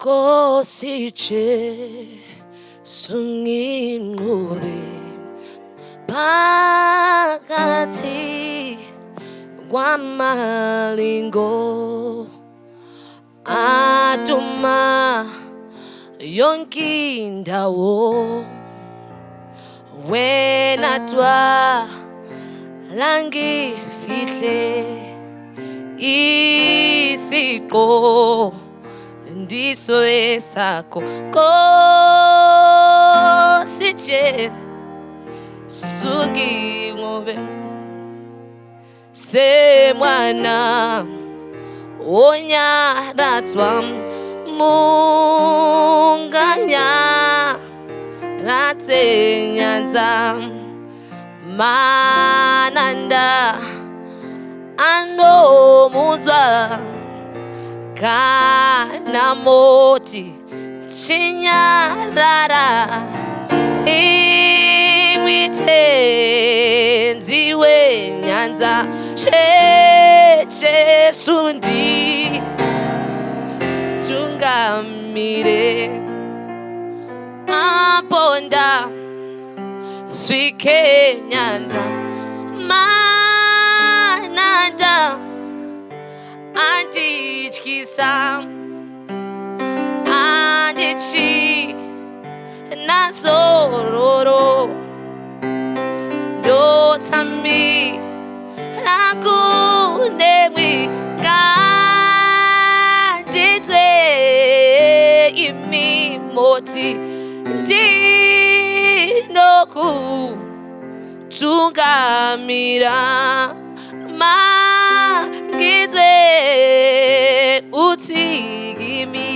Nkosi Jesu nginqobe phakathi kwamalingo aduma yonke indawo wena twa langifihle isiqo ndiso esakho Nkosi Jesu nginqobe semwana onyaratswa munganya ratsenyanza mananda anomudzwa kana moti chinyarara imwi tenzi wenyanza shejesu nditungamire. Maponda svike Nyanza Mananda andityisa andichi nazororo ndotsamira kunemwi ngandinzwe imi moti ndinokutungamira mangizwe uthi kimi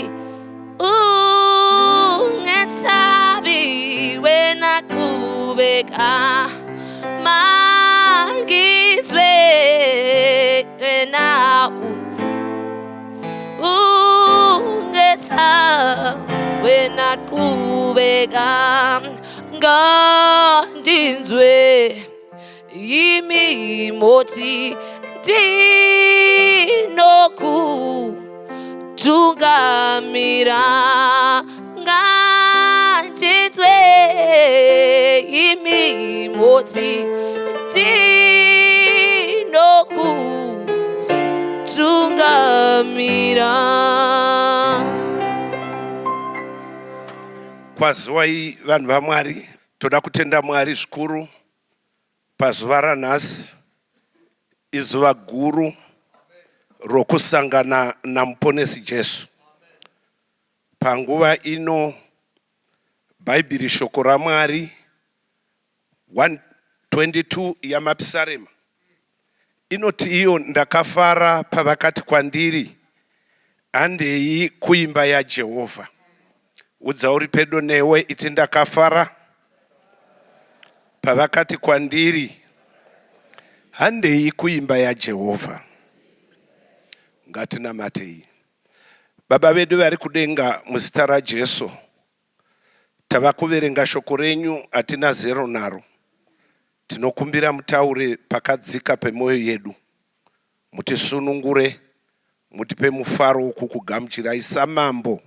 ungesabi wena qhubeka mangizwe wena uthi ungesabi wena qhubeka ngandinzwe yimi moti ndinokutungamira ngandinzwe imi moti ndinokutungamira. Kwaziwai vanhu vaMwari, toda kutenda Mwari zvikuru pazuva ranhasi. Izuva guru rokusangana naMuponesi Jesu. Panguva ino Bhaibheri shoko raMwari 122 yaMapisarema inoti iyo ndakafara pavakati kwandiri handei kuimba yaJehovha. Udza uri pedo newe iti ndakafara pavakati kwandiri handei kuimba yaJehovha. Ngatinamatei. Baba vedu vari kudenga muzita raJesu tava kuverenga shoko renyu hatina zero naro. Tinokumbira mutaure pakadzika pemwoyo yedu. Mutisunungure mutipe mufaro wokukugamuchirai samambo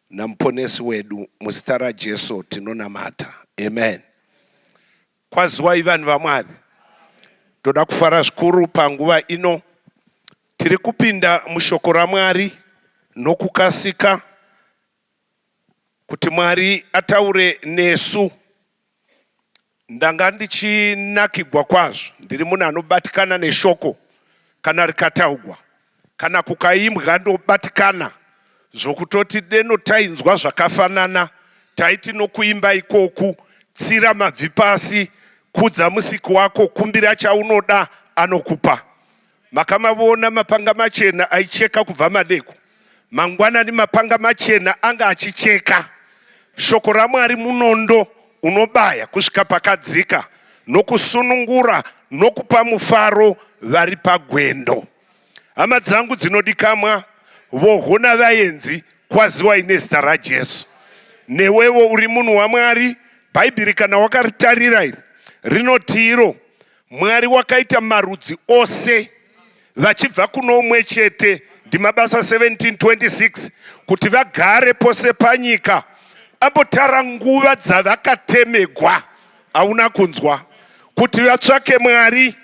namuponesi wedu muzita raJesu tinonamata. Amen. Kwaziwai vanhu vaMwari. Toda kufara zvikuru panguva ino tiri kupinda mushoko raMwari nokukasika kuti Mwari ataure nesu. Ndanga ndichinakigwa kwazvo, ndiri munhu anobatikana neshoko kana rikataugwa, kana kukaimbwa ndobatikana zvokutoti deno tainzwa zvakafanana taiti nokuimba ikoku tsira mabvi pasi kudza musiki wako kumbira chaunoda anokupa. Makamavona mapanga machena aicheka kubva madeko mangwanani mapanga machena anga achicheka. Shoko raMwari munondo unobaya kusvika pakadzika nokusunungura nokupa mufaro vari pagwendo. Hama dzangu dzinodikamwa, voho navaenzi, kwaziwai nezita raJesu. Newewo uri munhu waMwari, Bhaibheri kana wakaritarira iri rinoti iro Mwari wakaita marudzi ose vachibva kuno umwe chete ndiMabasa 17:26 kuti vagare pose panyika ambotara nguva dzavakatemegwa hauna kunzwa kuti vatsvake Mwari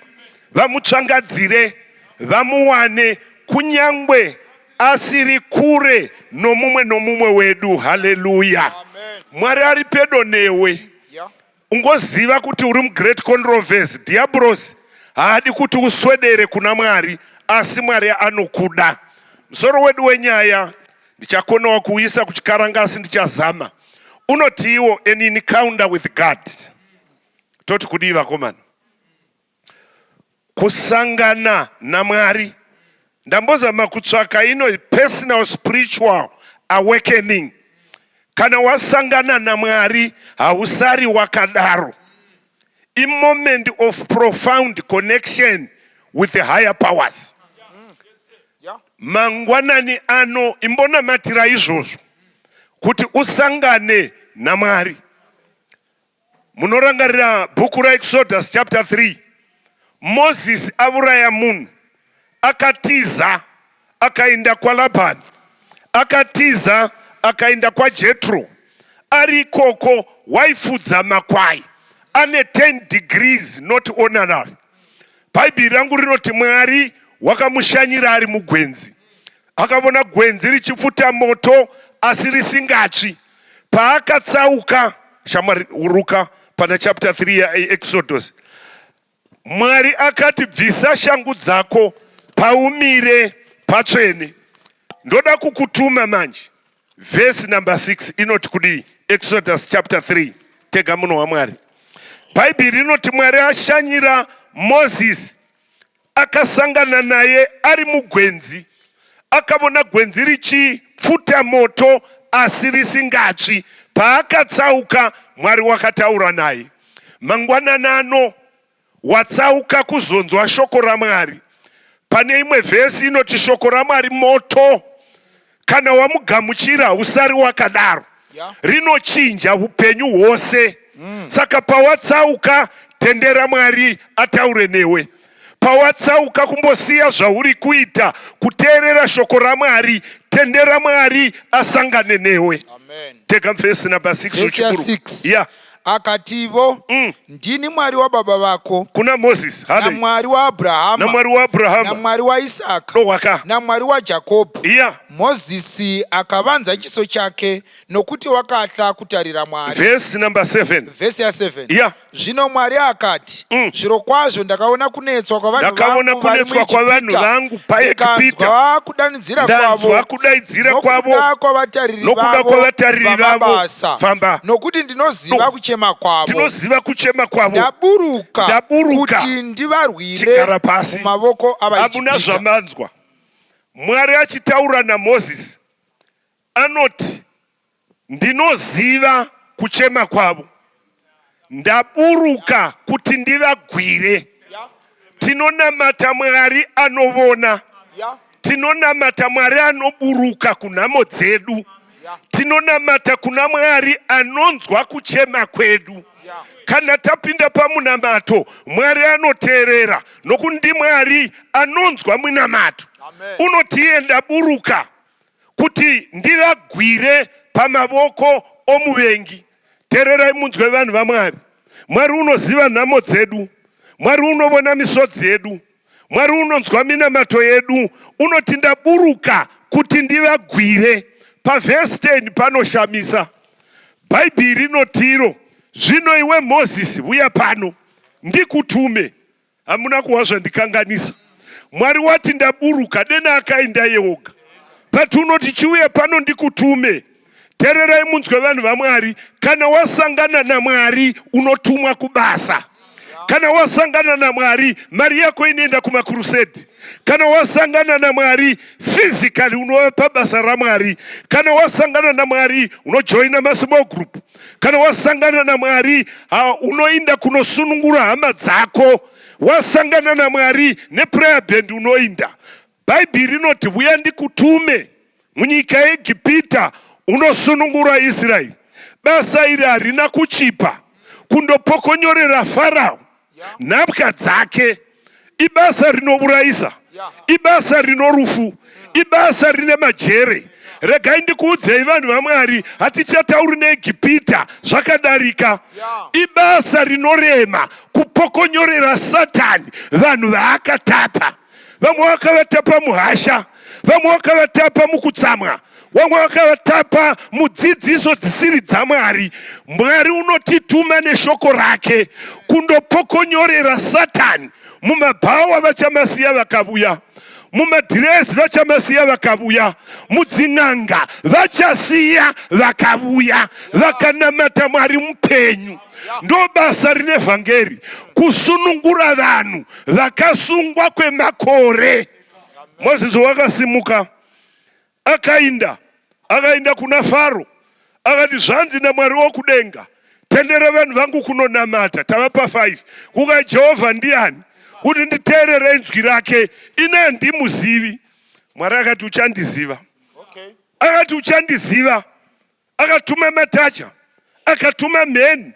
vamutsvangadzire vamuwane kunyangwe asiri kure nomumwe nomumwe wedu. Haleluya! Mwari ari pedo newe. Ungoziva kuti uri mugreat controversy. Diabros haadi kuti uswedere kuna Mwari, asi Mwari anokuda. Musoro wedu wenyaya ndichakonawa kuuisa kuchikaranga asi ndichazama. Unoti iwo an encounter with God. Toti kudii vakomana? Kusangana naMwari. Ndambozama kutsvaka ino personal spiritual awakening. Kana wasangana naMwari hausari wakadaro. Imoment of profound connection with the higher powers. Mangwanani ano imbonamatira izvozvo kuti usangane naMwari. Munorangarira bhuku raExodus chapter 3 Moses avuraya munhu akatiza akaenda kwaLabhani, akatiza akaenda kwaJetro, Ari ikoko waifudza makwai ane 10 degrees not honorary. Bhaibheri rangu rinoti Mwari wakamushanyira ari mugwenzi. Akavona gwenzi richipfuta moto asi risingatsvi. Paakatsauka, shamwari uruka pana chapter 3 yaExodus. Mwari akati bvisa shangu dzako paumire patsvene. Ndoda kukutuma manje. Verse number 6 inoti kudii? Exodus chapter 3. Tega munhu waMwari. Bhaibheri rinoti Mwari ashanyira Moses akasangana naye ari mugwenzi. Akavona gwenzi richipfuta moto asi risingatsvi. Paakatsauka, Mwari wakataura naye. Mangwanani ano watsauka kuzonzwa shoko raMwari. Pane imwe vhesi inoti shoko raMwari moto, kana wamugamuchira hausari wakadaro, rinochinja upenyu hwose. Saka pawatsauka, tendera Mwari ataure newe. Pawatsauka kumbosiya zvauri kuita kuteerera shoko raMwari, tendera Mwari asangane newe. Amen. Tega mvesi number 6 Vhesi ya uchikuru. 6. Yeah. Akativo, Ndini Mwari wababa vako, Kuna Moses, hale. naMwari waAbhurahama, NaMwari waAbrahama, naMwari waIsaka, nowaka. naMwari waJakobho. Yeah. Mozisi akavanza chiso chake, nokuti wakatya kutarira Mwari. Verse number 7. Vhesi ya 7. Yeah. Zvino Mwari akati, Zvirokwazvo ndakaona kunetswa kwavanhu Ndakaona vangu vari kunetswa kwavanhu muIjipita, vangu paEgipita. ndikanzwa kudanidzira Ndanzwa kwavo, kudaidzira kwavo nokuda kwavatariri nokuda vavo kwavatariri vavo. vamabasa, Famba. nokuti ndinoziva No. kuchema kwavo. Ndinoziva kuchema kwavo. Ndaburuka, Ndaburuka. kuti ndivarwire Chigara pasi. mumavoko Hamuna avaIjipita. zvamanzwa. Mwari achitaura naMozisi anoti ndinoziva kuchema kwavo, ndaburuka kuti ndivagwire. Tinonamata Mwari anovona, tinonamata Mwari anoburuka kunhamo dzedu, tinonamata kuna Mwari anonzwa kuchema kwedu. Kana tapinda pamunamato, Mwari anoteerera, nokuti ndiMwari anonzwa munamato. Unoti iye ndaburuka kuti ndivagwire pamavoko omuvengi. Tererai munzwe vanhu vaMwari. Mwari unoziva nhamo dzedu. Mwari unovona misodzi yedu. Mwari unonzwa minamato yedu. Unoti ndaburuka kuti ndivagwire. Pavhesi 10 panoshamisa. Bhaibheri rinotiro, zvino iwe Mozisi vuya pano ndikutume. Hamuna kuhwa zvandikanganisa. Mwari wati ndaburuka dena akaenda iye oga. But unoti chiuya pano ndikutume. Tererai munzwe vanhu vaMwari, kana wasangana naMwari unotumwa kubasa. Kana wasangana naMwari mari yako inoenda kumakurusedi. Kana wasangana naMwari physically unova pabasa raMwari. Kana wasangana naMwari unojoina masmall group. Kana wasangana naMwari unoinda kunosunungura hama dzako. Wasangana naMwari neprayer band unoinda. Bhaibheri rinoti vuya ndikutume munyika yeEgipita unosunungura Israeri. Basa iri harina kuchipa kundopokonyorera Farao nhapwa dzake. Ibasa rinourayisa, ibasa rino rufu, ibasa rine majere. Regai ndikuudzei vanhu vaMwari, hatichatauri neEgipita zvakadarika. Ibasa rinorema kupokonyorera Satani vanhu vaakatapa. Vamwe vakavatapa muhasha, vamwe vakavatapa mukutsamwa, vamwe vakavatapa mudzidziso dzisiri dzaMwari. Mwari unotituma neshoko rake kundopokonyorera Satani mumabhawa vachamasiya vakavuya, mumadhirezi vachamasiya vakavuya, mudzin'anga vachasiya vakavuya, vakanamata Mwari mupenyu. Ndo basa rine vhangeri, kusunungura vanhu vakasungwa kwemakore. Mozisi wakasimuka akainda akainda kuna Faro akati, zvanzi naMwari wokudenga, tendera vanhu vangu kunonamata. Tava pa5 kuka Jehovha ndiani kuti nditeerere inzwi rake? Ini handimuzivi. Mwari akati uchandiziva. Akati uchandiziva. Akatuma matacha, akatuma mheni,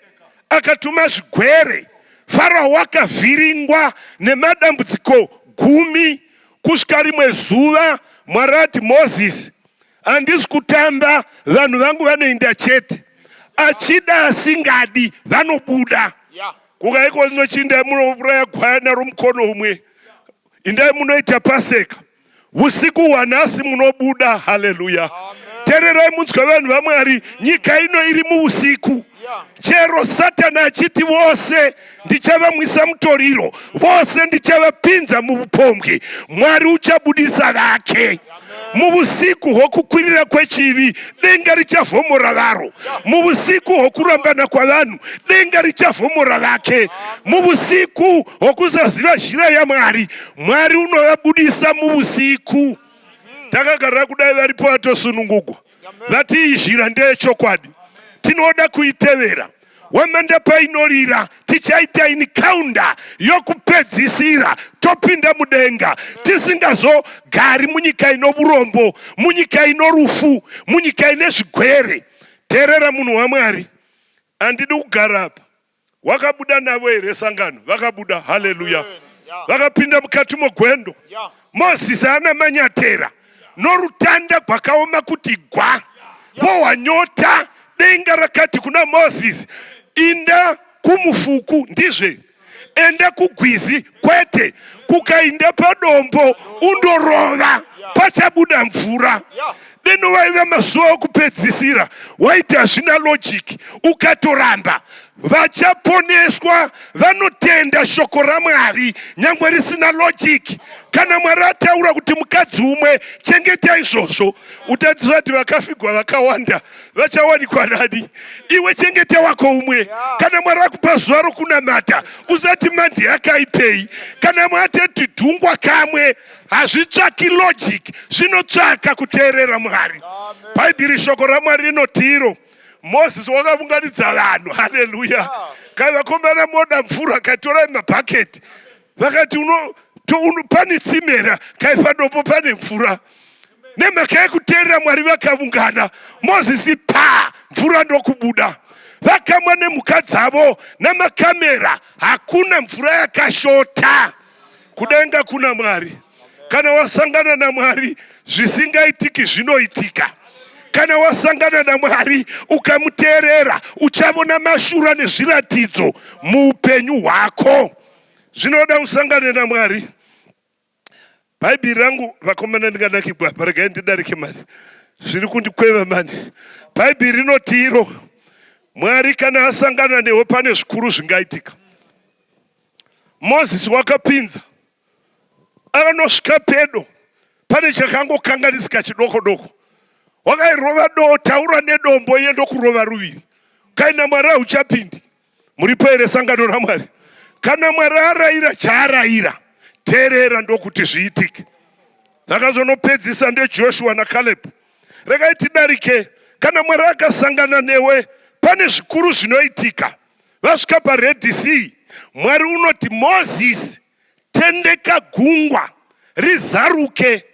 akatuma zvigwere. Farao wakavhiringwa nemadambudziko 10 kusvika rimwe zuva Mwari ati, Mozisi, handisi kutamba, vanhu vangu vanoenda chete. Achida asingadi vanobuda. Kukaiko rinochinda munouraya gwayana romukono umwe. Indai munoita paseka. Usiku hwanhasi munobuda. Haleluya. Tererai munzwe vanhu vaMwari, nyika ino iri muusiku. Chero Satani achiti vose ndichavamwisa mutoriro, vose ndichavapinza muvupombwe, Mwari uchabudisa vake. Muvusiku hwokukwirira kwechivi, denga richavhomora varo. Muvusiku hwokurambana kwavanhu, denga richavhomora vake. Muvusiku hwokusaziva zhira yaMwari, Mwari unovabudisa muvusiku. Takagara kudai varipo vatosunungugwa, vati iyi zhira ndeyechokwadi, tinoda kuitevera. Hwamanda painorira tichaita encounter yokupedzisira topinda mudenga tisingazogari munyika ino vurombo, munyika ino rufu, munyika ine zvigwere. Teerera munhu waMwari, handidi kugara apa. Wakabuda navo here sangano? Vakabuda. Haleluya. Vakapinda mukati mogwendo. Mozisi ana manyatera norutanda gwakaoma kuti gwa. Vohwa nyota, denga rakati kuna Mozisi, inda kumufuku ndizve enda kugwizi kwete kukainda padombo undorova pachabuda mvura deno vaiva mazuva okupedzisira waiti hazvina logic ukatoramba Vachaponeswa vanotenda shoko raMwari nyangwe risina logic. Kana Mwari ataura kuti mukadzi umwe, chengeta izvozvo. Utatizati vakafigwa vakawanda vachawanikwa nani? Iwe chengeta wako umwe. Kana Mwari akupa zuva rokunamata, usati mandi yakaipei. Kana Mwari atati dhungwa kamwe, hazvitsvaki logic, zvinotsvaka kuteerera Mwari. Bhaibheri shoko raMwari rinoti iro Moses wakavunganidza vanhu, haleluya. Kai vakomana moda mvura, katorai mabhaketi. Vakati uno, to, uno, pane tsimera, kai padombo pane mvura. Nemhaka yekuteerera Mwari vakavungana, Moses pa mvura ndokubuda. Vakamwa nemhuka dzavo namakamera, hakuna mvura yakashota. Kudenga kuna Mwari. Kana wasangana naMwari zvisingaitiki zvinoitika. Kana wasangana naMwari ukamuteerera uchavona mashura nezviratidzo muupenyu hwako. Zvinoda usangane naMwari. Bhaibheri rangu vakomana ndinganakigwa apa regai ndidarike mani. Zviri kundikweva mani. Bhaibheri rinoti iro Mwari kana asangana newe pane zvikuru zvingaitika. Mozisi wakapinza akanosvika pedo pane chakangokanganisika chidoko doko wakairova doo taura nedombo iye ndokurova ruviri kaina Mwari hauchapindi muripo here sangano raMwari kana Mwari araira chaaraira teerera ndokuti zviitike vakazonopedzisa ndeJoshua naCaleb regai tidarike kana Mwari akasangana newe pane zvikuru zvinoitika Vasvika paRed Sea, Mwari unoti Mozisi, tendeka gungwa rizaruke.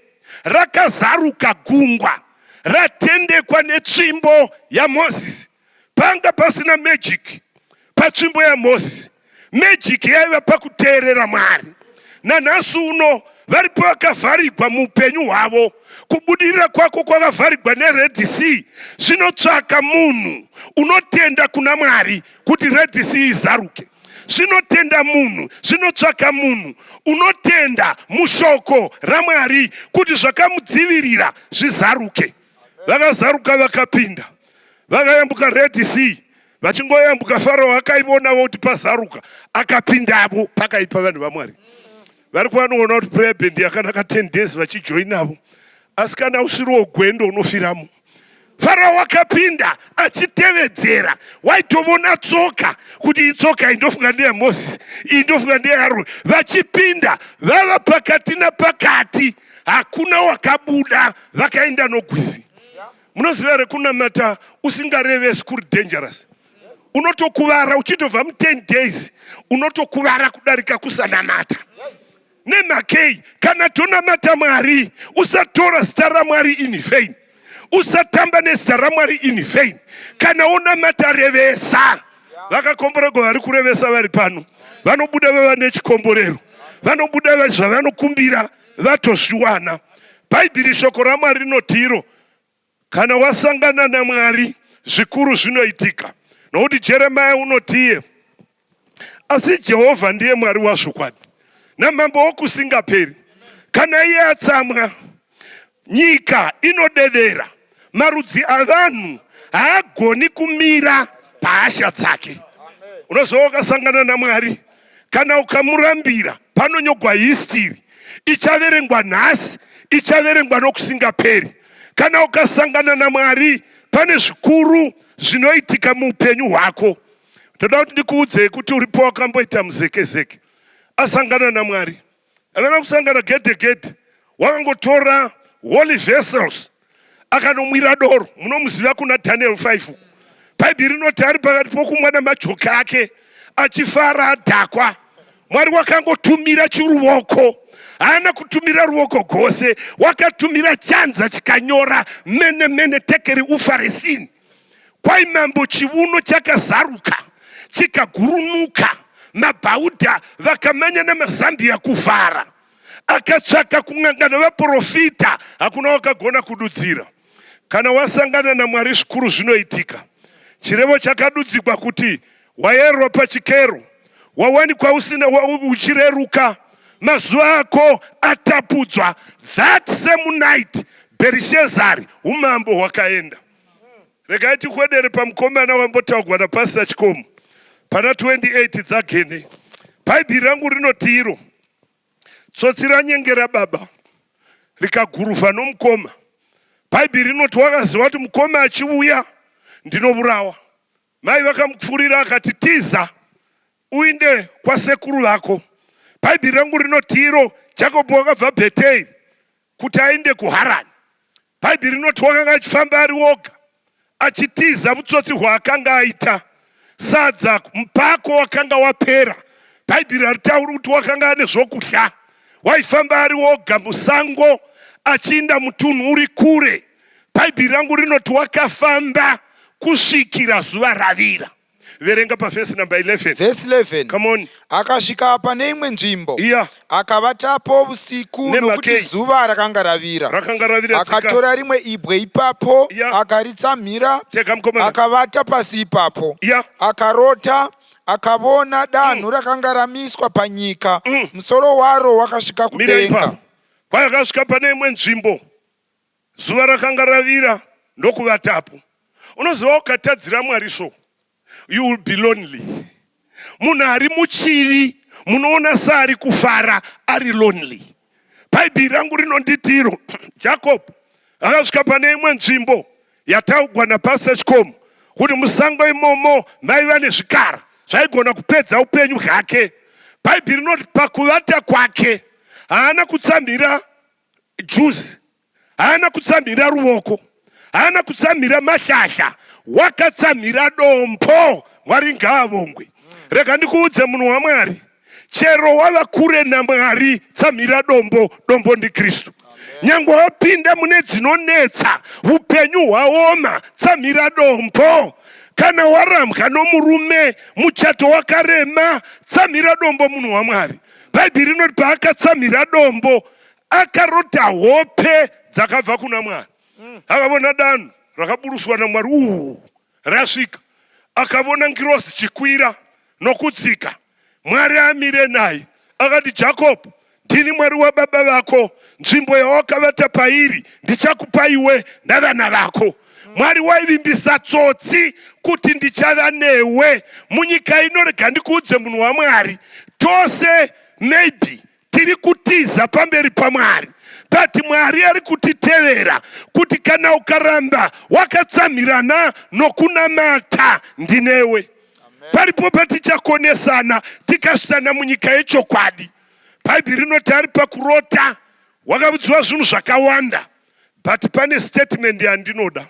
Rakazaruka gungwa ratendekwa netsvimbo yaMozisi. Panga pasina magic patsvimbo yaMozisi. Magic yaiva pakuteerera Mwari. Nanhasi uno varipo vakavharigwa muupenyu hwavo. Kubudirira kwako kwakavharigwa neRed Sea. Zvinotsvaka munhu unotenda kuna Mwari kuti Red Sea izaruke. Zvinotenda munhu, zvinotsvaka munhu unotenda mushoko raMwari kuti zvakamudzivirira zvizaruke. Vakazaruka vakapinda, vakayambuka Red Sea. Vachingoyambuka Farao akaivonawo kuti pazaruka akapindavo pakaipa vanhu vaMwari. Vari kuvanoona kuti prayer band yakanaka 10 days vachijoinavo asi kana usiriwo gwendo unofiramo. Farao akapinda achitevedzera waitovona tsoka kuti itsoka iyi ndofunga ndeyaMozisi iyi ndofunga ndeyaAroni. Vachipinda vava pakati napakati hakuna wakabuda vakaenda nogwizi. Munoziva here kunamata usingarevesi kuri dangerous. Unotokuvara uchitobva mu 10 days unotokuvara kudarika kusanamata. Nemhakei? Kana tonamata Mwari usatora zita raMwari in vain. Usatamba nezita raMwari in vain. Kana wonamata revesa. Vakakomborerwa vari kurevesa vari pano. Vanobuda vava nechikomborero. Vanobuda zvavanokumbira vatozviwana. Bhaibheri shoko raMwari rinoti iro kana wasangana naMwari Zvikuru zvinoitika nokuti Jeremiah unotiye asi Jehovha ndiye Mwari wazvokwadi namambo wokusingaperi. Kana iye atsamwa, nyika inodedera, marudzi avanhu haagoni kumira pahasha dzake. Unozova wakasangana naMwari kana ukamurambira, panonyogwa history ichaverengwa nhasi, ichaverengwa nokusingaperi. Kana ukasangana naMwari, pane zvikuru zvinoitika muupenyu hwako. Ndoda kuti ndikuudzei kuti uripo wakamboita muzekezeke asangana naMwari. Akana kusangana gedhe gedhe, wakangotora holy vessels akanomwira doro. Munomuziva kuna Daniel 5 uku. Bhaibheri rinoti ari pakati pokumwa namajoki ake achifara adhakwa. Mwari wakangotumira chiruvoko, haana kutumira ruoko gose, wakatumira chanza chikanyora mene mene tekeri ufaresini. Kwai mambo chivuno chakazaruka chikagurunuka, mabhaudha vakamanya namazambiya kuvhara. Akatsvaka kun'anga navaporofita, hakuna wakagona kududzira. Kana wasangana naMwari zvikuru zvinoitika. Chirevo chakadudzigwa kuti wayerwa pachikero, wawanikwa usina uchireruka, mazuva ako atapudzwa. That same night Bherishezari umambo hwakaenda. Regai tikwedere pamukomana wambotaugwa naPastor Chikomo pana 28 dzagene. Bhaibheri rangu rinoti iro tsotsi ranyengera baba rikaguruva nomukoma. Bhaibheri rinoti wakaziva kuti mukoma achiuya ndinovurawa. Mai vakamupfurira akati tiza uinde kwasekuru vako. Bhaibheri rangu rinoti iro Jakobho wakabva Bheteri kuti aende kuHarani. Bhaibheri rinoti wakanga achifamba ari oga achitiza vutsotsi hwaakanga aita. Sadza mupako wakanga wapera. Bhaibheri haritauri kuti wakanga ane zvokudya. Waifamba ari oga musango achiinda mutunhu uri kure. Bhaibheri rangu rinoti wakafamba kusvikira zuva ravira. Verenga pavhesi number 11. Vhesi 11. Come on. Akasvika pane imwe nzvimbo. Yeah. Akavatapo usiku Nemhakei? nokuti zuva rakanga ravira. Rakanga ravira tsika. Akatora rimwe ibwe ipapo Yeah. akaritsamhira Tega mukomana. akavata pasi ipapo. Yeah. Akarota akavona danho rakanga ramiswa panyika musoro waro wakasvika Mira kudenga. ipapo. Kwai akasvika pane imwe nzvimbo. Zuva rakanga ravira ndokuvatapo. Unoziva ukatadzira Mwari so you will be lonely. Munhu ari muchivi munoona seari kufara ari lonely. Bhaibheri rangu rinonditiro Jacob akasvika pane imwe nzvimbo yataugwa naPastor Chikomo kuti musango imomo maiva nezvikara zvaigona kupedza upenyu hwake. Bhaibheri rinoti pakuvata kwake haana kutsamhira juzi haana kutsamhira ruvoko haana kutsamhira mahlahla wakatsamhira dombo mwari ngaavongwe rega ndikuudze munhu wamwari chero wava kure namwari tsamhira dombo dombo ndikristu nyange wapinda mune dzinonetsa upenyu hwaoma tsamhira dombo kana warambwa nomurume muchato wakarema tsamhira dombo munhu wamwari bhaibheri rinoti paakatsamhira dombo Akarota hope dzakabva kuna Mwari. Akavona danho rakaburuswa naMwari uu rasvika. Akavona ngirozi chikwira nokudzika. Mwari amire naye. Akati, Jacob, ndini Mwari wababa vako. Nzvimbo yawakavata pairi ndichakupa iwe navana vako. Mwari waivimbisa tsotsi kuti ndichava newe munyika ino. Rega ndikuudze munhu waMwari, tose maybe Tiri kutiza pamberi paMwari but Mwari ari kutitevera kuti kana ukaramba wakatsamhirana nokunamata ndinewe. Paripo patichakonesana tikasvitana munyika yechokwadi. Bhaibheri rinoti ari pakurota wakavudziwa zvinhu zvakawanda but pane statement yandinoda.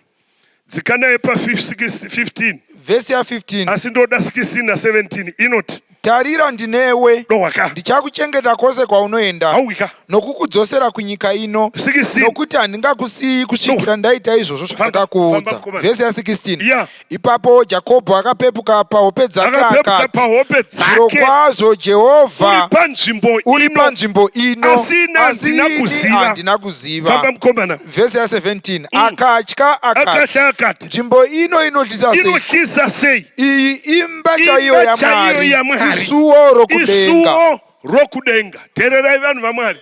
Dzika naye pa 15. Vhesi ya 15. Asi ndoda 16 na 17 inoti. Tarira ndinewe, Dohwaka. Ndichakuchengeta kwose kwaunoenda, Hauwika. Nokukudzosera kunyika ino, 16. Nokuti handingakusiyi kusvikira ndaita izvozvo Famba, zvandakakuudza. famba, mukomana. Vhesi ya16. Yeah. Ipapo Jakobho akapepuka pahope dzake Akapepuka akati, pahope dzake. Zvirokwazvo Uri Jehovha panzvimbo uri ino, panzvimbo ino, asi ini handina ini kuziva. handina kuziva. Famba, mukomana. Vhesi ya17. Akatya akati, Akatya akati, Nzvimbo ino inotyisa sei! Inotyisa sei! Iyi imba chaiyo Imba chaiyo yaMwari, yaMwari. isuo rokudenga. Isuo rokudenga. Teererai, vanhu vaMwari,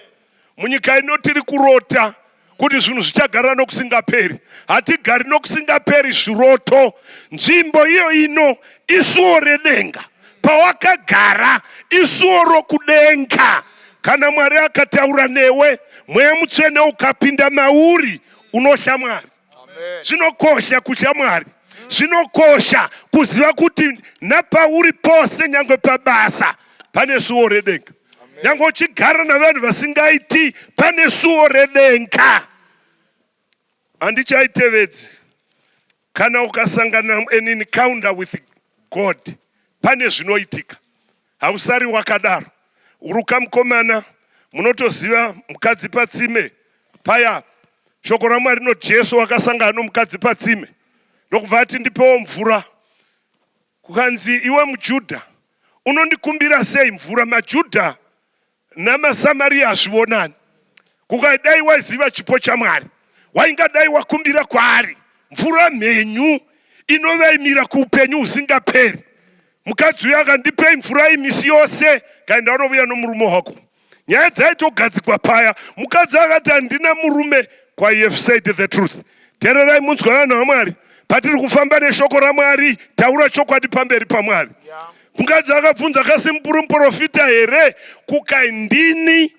munyika ino tiri kurota kuti zvinhu zvichagara nokusingaperi. Hatigari nokusingaperi, zviroto. Nzvimbo iyo ino isuo redenga. Pawakagara isuo rokudenga. Kana Mwari akataura newe, Mweya Mutsvene ukapinda mauri, unotya Mwari. Zvinokosha kutya Mwari. Zvinokosha kuziva kuti napauri pose, nyange pabasa, pane suo redenga. Nyange uchigara navanhu vasingaiti, pane suo redenga. Handichaitevedzi. Kana ukasangana an encounter with God, pane zvinoitika, hausari wakadaro. Uruka, mukomana. Munotoziva mukadzi patsime paya. Shoko raMwari rino, Jesu wakasangana nomukadzi patsime, ndokubva ati, "Ndipewo mvura." Kukanzi, "Iwe muJudha, unondikumbira sei mvura?" MaJudha namaSamariya hazvionani. Kukadai waiziva chipo chaMwari, waingadai wakumbira kwaari mvura mhenyu inovaimira kuupenyu husingaperi. Mukadzi uyu akandipei mvura iyi misi yose, kaenda unovuya nomurume wako. Nyaya dzaitogadzikwa paya. Mukadzi akati, "Handina murume." Kwai, "Have said the truth." Teererai munzwa, vanhu vaMwari. Patiri kufamba neshoko raMwari, taura chokwadi pamberi paMwari. Mukadzi akabvunza, "Kasi muri muprofita here?" Kukai, "Ndini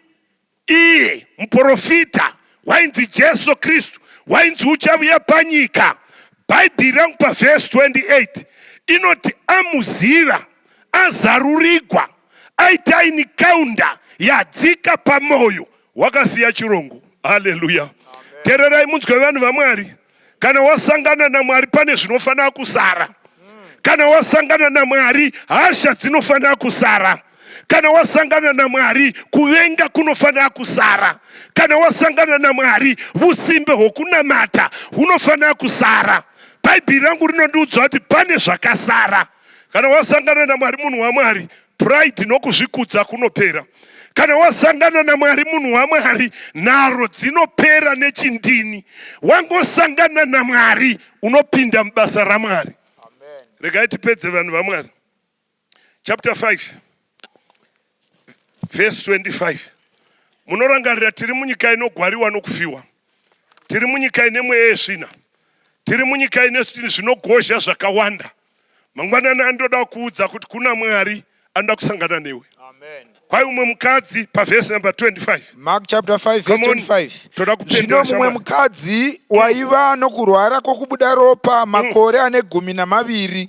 iye muprofita wainzi Jesu Kristu, wainzi uchavuya panyika." Bhaibheri rangu pavhesi 28 inoti amuziva, azarurigwa, aita encounter yadzika pamwoyo, wakasiya chirongo. Haleluya! Teererai munzwe, vanhu vaMwari. Kana wasangana naMwari, pane zvinofanira kusara. Kana wasangana naMwari, hasha dzinofanira kusara. Kana wasangana naMwari, kuvenga kunofanira kusara. Kana wasangana naMwari, usimbe hwokunamata hunofanira kusara. Bhaibheri rangu rinondiudza kuti pane zvakasara kana wasangana naMwari, munhu waMwari. Pride nokuzvikudza kunopera kana wasangana naMwari, munhu waMwari. Nharo dzinopera nechindini. Wangosangana naMwari, unopinda mubasa raMwari. Regai tipedze, vanhu vaMwari. Chapter 5 verse 25. Munorangarira, tiri munyika inogwariwa nokufiwa, tiri munyika ine mweya yesvina, tiri munyika ine zvinogozha zvakawanda. Mangwanani andoda kuudza kuti kuna Mwari anoda kusangana newe. Kwai umwe mukadzi pavhesi number 25. Mark chapter 5 verse Come on. 25. Toda kupendera, Zvino mumwe shamwari. mukadzi waiva nokurwara kwokubuda ropa makore ane 12,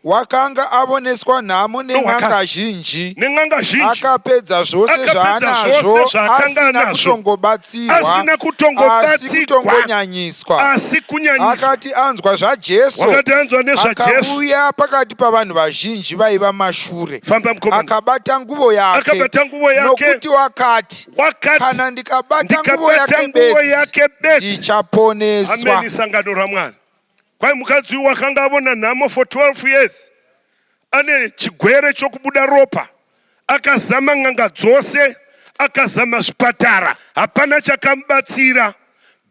wakanga avoneswa nhamo nen'anga zhinji, Nen'anga zhinji, akapedza zvose Akapedza zvaanazvo, zvose zvaakanga asina anazvo. kutongobatsirwa, Asina asi kutongobatsirwa. kutongonyanyiswa. Asi kunyanyiswa. Akati anzwa zvaJesu, Wakati anzwa nezvaJesu, akauya pakati pavanhu vazhinji vaiva mashure, Famba, mukomana. akabata nguvo yake, Akabata nguvo yake. Nokuti wakati, Wakati, "Kana ndikabata nguvo "Ndikabata yake nguvo bedzi, yake bedzi." ndichaponeswa." Ameni, sangano raMwari. Kwai mukadzi uyu wakanga avona nhamo for 12 years, ane chigwere chokubuda ropa. Akazama n'anga dzose, akazama zvipatara, hapana chakamubatsira.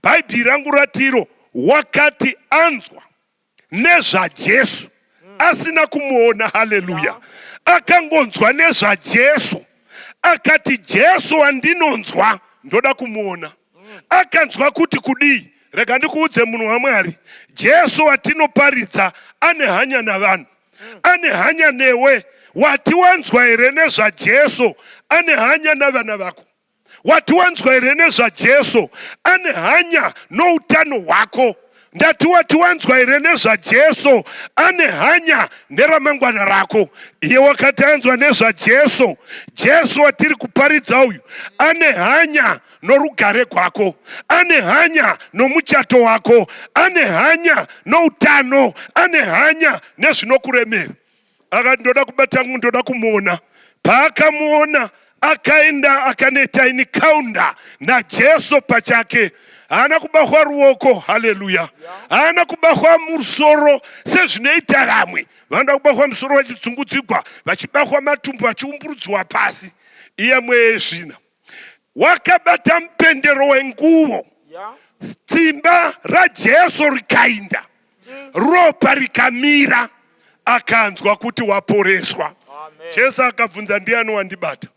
Bhaibheri rangu ratiro, wakati anzwa nezvaJesu asina kumuona. Haleluya! Akangonzwa nezvaJesu, akati, "Jesu wandinonzwa, ndoda kumuona." Akanzwa kuti kudii? Rega ndikuudze, munhu waMwari, Jesu watinoparidza ane hanya navanhu, ane hanya newe. Wati wanzwa here nezvaJesu ane hanya navana vako? Wati wanzwa here nezvaJesu ane hanya noutano hwako? Ndati, wati wanzwa here nezvaJesu ane hanya neramangwana rako? Iye wakati anzwa nezvaJesu, Jesu watiri kuparidza uyu, ane hanya norugare gwako, ane hanya nomuchato wako, ane hanya noutano, ane hanya nezvinokuremera. Akati ndoda kubata ndoda kumuona. Paakamuona akaenda akanoita encounter naJesu pachake. Haana kubahwa ruoko, haleluya. Haana kubahwa musoro sezvinoita vamwe vanoda kubahwa musoro vachidzungudzigwa, vachibahwa matumbu vachiumburudziwa pasi. Iye mweya yezvina wakabata mupendero wenguvo, simba raJesu rikainda, ropa rikamira, akanzwa kuti waporeswa. Jesu akabvunza, ndiani wandibata?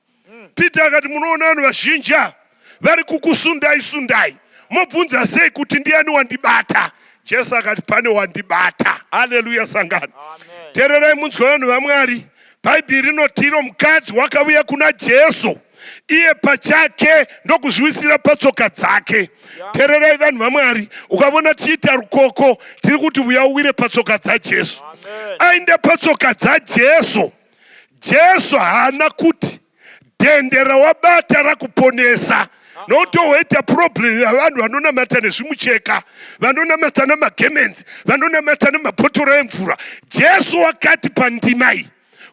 Peter akati, munoona vanhu vazhinji ava vari kukusundai sundai, mobvunza sei kuti ndiani wandibata? Jesu akati, pane wandibata. Haleluya sangano. Teererai munzwe vanhu vaMwari. Bhaibheri rinoti iro mukadzi wakauya kuna Jesu iye pachake ndokuzviwisira patsoka dzake. Teererai vanhu vaMwari, ukavona tichiita rukoko tiri kuti uya uwire patsoka dzaJesu. Aenda patsoka dzaJesu, Jesu haana kuti dhende rawabata rakuponesa, nokuti woita problem yavanhu vanonamata nezvimucheka, vanonamata namagemenzi, vanonamata nemabhotoro emvura. Jesu wakati pandima iyi,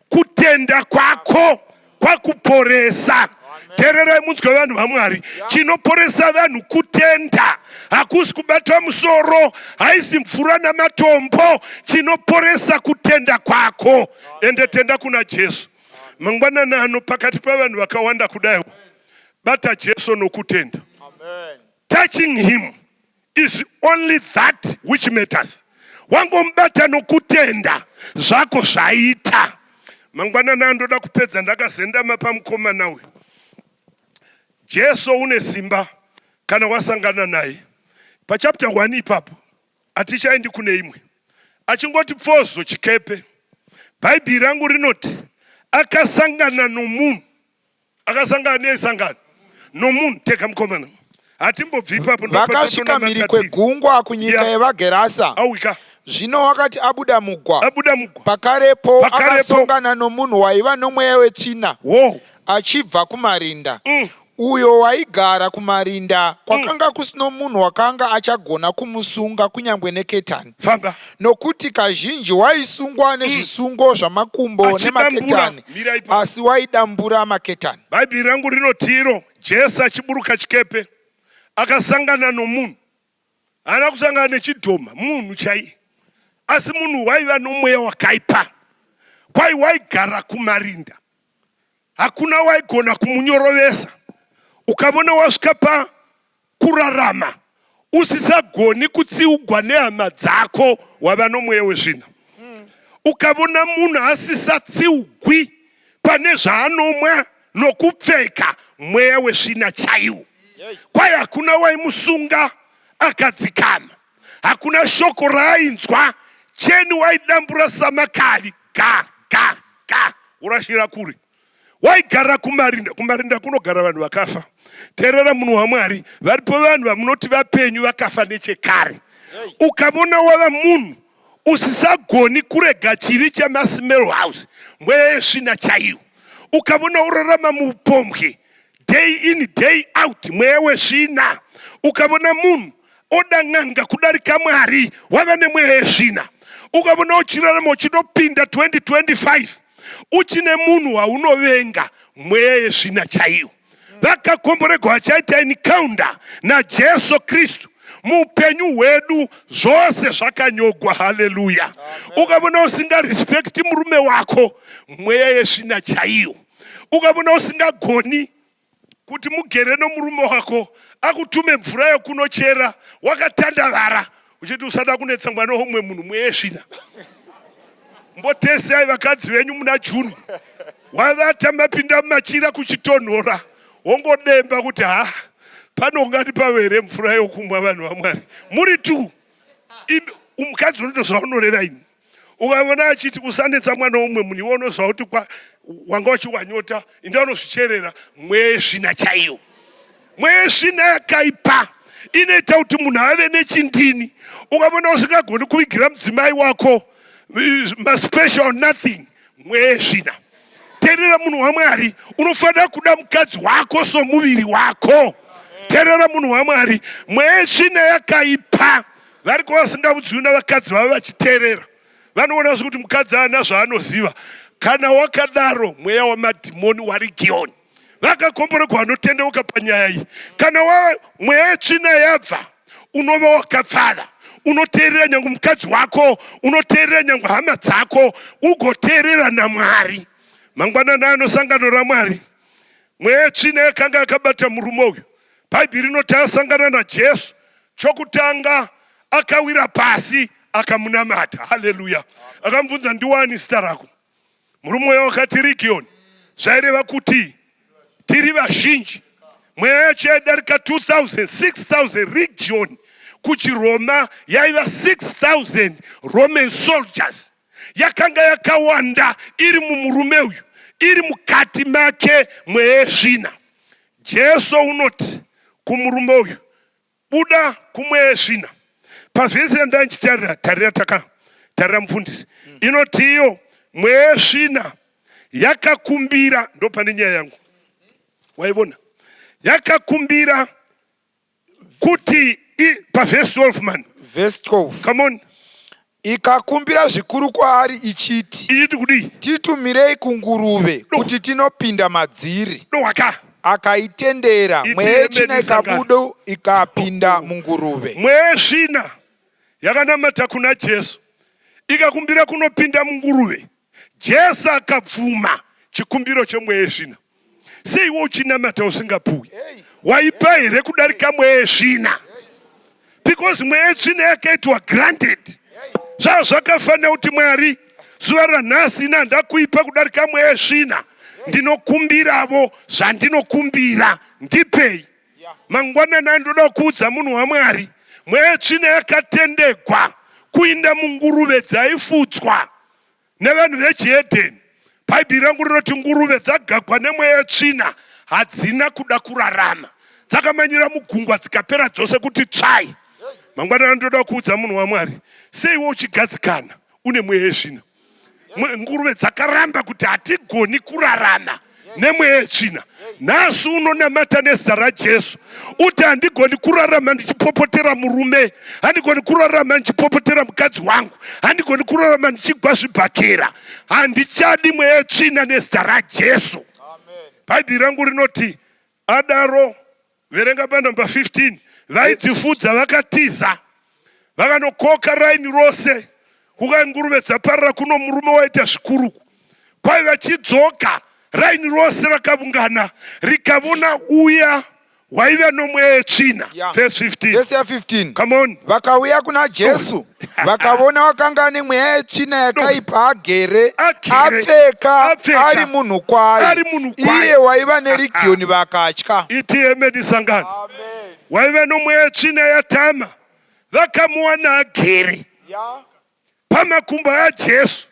kutenda kwako kwakuporesa. Teererai munzwe vanhu vaMwari, chinoporesa vanhu kutenda, hakusi kubata musoro, haisi mvura namatombo. Chinoporesa kutenda kwako. Ende tenda kuna Jesu. Mangwanani ano pakati pavanhu vakawanda kudai, bata Jesu nokutenda. Touching him is only that which matters. Wangomubata nokutenda, zvako zvaita. Mangwanani andoda kupedza ndakazendama pamukomana uyu. Jesu une simba kana wasangana naye. Pachapter 1 ipapo, hatichaendi kune imwe. Achingoti pfozo chikepe, Bhaibheri rangu rinoti akasangana nomunhu. Akasangana neisangano nomunhu. Teka mukomana, hatimbobvi ipapo. Vakasvika mhiri kwegungwa kunyika yevaGerasa. Awika. Zvino wakati abuda mugwa, abuda mugwa, pakarepo akasongana nomunhu waiva nomweya wetsvina achibva kumarinda, uyo waigara kumarinda. Kwakanga kusino munhu wakanga achagona kumusunga kunyange neketani, Famba. Nokuti kazhinji waisungwa nezvisungo zvamakumbo Achidambura. Nemaketani, Mira ipapo. Asi waidambura maketani. Bhaibheri rangu rinoti iro Jesu achiburuka chikepe akasangana nomunhu. Haana kusangana nechidhoma, munhu chaiye, asi munhu waiva nomweya wakaipa. Kwai waigara kumarinda, hakuna waigona kumunyorovesa. Ukavona wasvika pakurarama usisagoni kutsiugwa nehama dzako, wava nomweya wezvina. Ukavona munhu asisatsiugwi pane zvaanomwa nokupfeka, mweya wesvina chaiwo. Kwai hakuna waimusunga akadzikama, hakuna shoko raainzwa. Cheni waidambura samakavi, ga ga ga, urashira kure. Waigara kumarinda. Kumarinda kunogara vanhu vakafa. Teerera munhu waMwari, varipo vanhu vamunoti vapenyu, vakafa nechekare. Ukavona wava munhu usisagoni kurega chivi chemasmell house, mweya yesvina chaiyo. Ukavona urarama muupombwe day in day out, mweya wesvina. Ukavona munhu oda n'anga kudarika Mwari, wava nemweya yesvina. Ukavona uchirarama uchinopinda 2025 uchine munhu waunovenga, mweya yesvina chaiyo. Vakakomboregwa vachaita encounter naJesu Kristu. Muupenyu hwedu zvose zvakanyogwa. Haleluya. Ukavona usingarespekti murume wako, mweya yesvina chaiyo. Ukavona usingagoni kuti mugere nomurume wako, akutume mvura yokunochera, wakatandavara uchiti usada kunetsa mwana womumwe munhu, mweya yesvina. Mbotesai vakadzi venyu muna June, wavata mapinda mumachira kuchitonhora, wongodemba kuti, ha, pano ungati pave here mvura yokumwa? Vanhu vaMwari, muri tu mukadzi unotoziva unoreva ini. Ukavona achiti usanetsa mwana womumwe munhu, iwe unoziva kuti wanga uchiwanyota, inda unozvicherera, mweya yesvina chaiyo. Mweya yesvina yakaipa, inoita kuti munhu ave nechindini. Ukavona usingagoni kuvigira mudzimai wako maspecial nothing, mweya yesvina. Teerera munhu waMwari, unofanira kuda mukadzi wako somuviri wako. Teerera munhu waMwari, mweya yesvina yakaipa. Variko vasingaudziwi navakadzi vavo vachiteerera. Vanoona sekuti mukadzi haana zvaanoziva. Kana wakadaro mweya wamadhimoni warigiyoni. Vakakomboregwa vanotendeuka panyaya iyi. Kana wa mweya yetsvina yabva, unova wakapfava. Unoteerera nyange mukadzi wako, unoteerera nyange hama dzako, ugoteerera naMwari. Mangwanani ano sangano raMwari, mweya yetsvina yakanga yakabata murume uyu. Bhaibheri rinoti asangana naJesu, chokutanga akawira pasi akamunamata. Haleluya! Akamubvunza, ndiwani zita rako? Murume uya wakati Region, zvaireva kuti tiri vazhinji. Mweya yacho yaidarika 2000, 6000 region kuchiRoma yaiva 6000 Roman soldiers yakanga yakawanda iri mumurume uyu, iri mukati make mweya yesvina. Jesu unoti kumurume uyu, Buda kumweya yesvina. Pavhesi yandandichitarira, tarira taka tarira mufundisi. Inoti iyo mweya yesvina yakakumbira, ndopane nyaya yangu. Waivona? Yakakumbira kuti pavhesi 12 man. Verse 12. Come on. Ikakumbira zvikuru kwaari ichiti, Ichiti kudii? Titumirei kunguruve kuti tinopinda madziri. Dohwaka. Akaitendera, Iti mweya yetsvina yemene sangano. ikabuda ikapinda munguruve. Mweya yesvina yakanamata kuna Jesu ikakumbira kunopinda munguruve. Jesu akabvuma chikumbiro chemweya yesvina. Sei iwe uchinamata usingapuwi? Waipa here kudarika mweya yesvina? Because mweya yetsvina yakaitwa granted. Zvaa zvakafanira kuti Mwari zuva ranhasi ini handakuipa kudarika mweya yesvina, ndinokumbiravo zvandinokumbira, ndipei. Mangwanani andoda kuudza munhu waMwari, mweya yetsvina yakatendegwa kuinda munguruve dzaifudzwa Nevanhu vechihedheni. Bhaibheri rangu rinoti nguruve dzagagwa nemweya yetsvina hadzina kuda kurarama. Dzakamanyira mugungwa dzikapera dzose kuti tsvai. Mangwanani ndoda kuudza munhu waMwari, seiwe uchigadzikana une mweya yetsvina. Nguruve dzakaramba kuti hatigoni kurarama nemweya yetsvina. Nhasi unonamata nezita raJesu uti handigoni kurarama ndichipopotera murume, handigoni kurarama ndichipopotera mukadzi wangu, handigoni kurarama ndichigwa zvibhakera, handichadi mweya yetsvina nezita raJesu. Bhaibheri rangu rinoti adaro Verenga panumber 15. Vaidzifudza vakatiza vakanokoka raini rose kukai nguruve dzaparara kuno murume waita zvikuruku. Kwai vachidzoka raini rose rakavungana rikavona uya waiva nomweya yetsvina. Yeah. Verse 15. Verse ya 15. Come on. Vakauya kuna Jesu vakavona wakanga ane mweya yetsvina yakaipa agere Agere, apfeka apfeka, ari munhu kwaye ari munhu kwaye. iye waiva neregioni vakatya. Iti amen sangano. Waiva nomweya yetsvina yatama vakamuwana agere pamakumbo aJesu.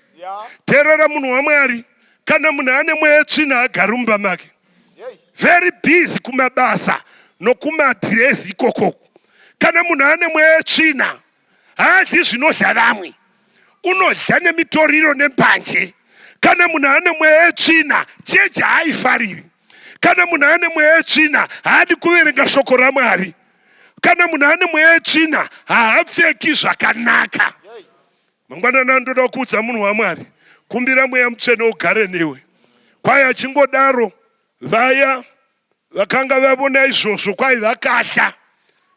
Teerera munhu waMwari, kana munhu ane mweya yetsvina agari mumba make. Very busy kumabasa nokumadhirezi ikokoko. Kana munhu ane mweya yetsvina haadyi zvinodya vamwe, unodya nemitoriro nembanje. Kana munhu ane mweya yetsvina chechi haaifariri. Kana munhu ane mweya yetsvina haadi kuverenga shoko raMwari. Kana munhu ane mweya yetsvina haapfeki zvakanaka. Mangwanani andoda kuudza munhu waMwari, kumbira mweya mutsvene ugare newe. Kwai achingodaro vaya vakanga vavona izvozvo kwai vakahla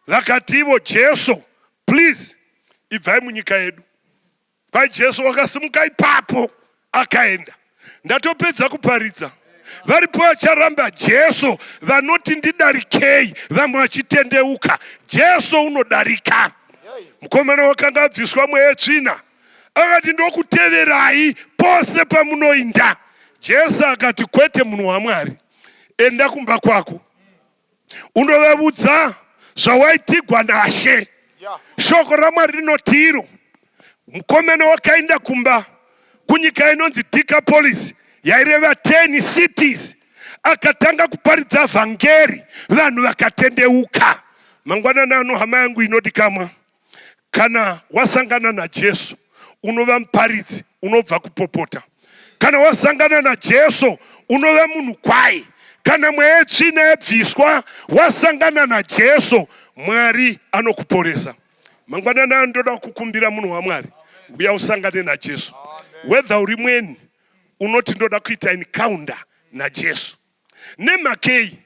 vakati ivo Jesu please ibvai munyika yedu. Kwai Jesu wakasimuka ipapo akaenda. Ndatopedza kuparidza. Varipo vacharamba Jesu vanoti ndidarikei, vamwe vachitendeuka. Jesu unodarika. Mukomana wakanga abviswa mweya yetsvina akati ndokuteverai pose pamunoinda. Jesu akati kwete, munhu waMwari, enda kumba kwako unovavudza zvawaitigwa naShe. Shoko raMwari rinoti iro mukomana wakaenda kumba kunyika inonzi Decapolis yaireva 10 cities akatanga kuparidza vhangeri vanhu vakatendeuka. Mangwanani ano hama yangu inodikamwa, Kana wasangana naJesu unova muparidzi unobva kupopota. Kana wasangana naJesu unova munhu kwaye. Kana mweya yetsvina yabviswa wasangana naJesu, Mwari anokuporesa. Mangwanani ano ndoda kukumbira munhu waMwari, Uya usangane naJesu. Whether uri mweni unoti ndoda kuita encounter naJesu. Nemhakei?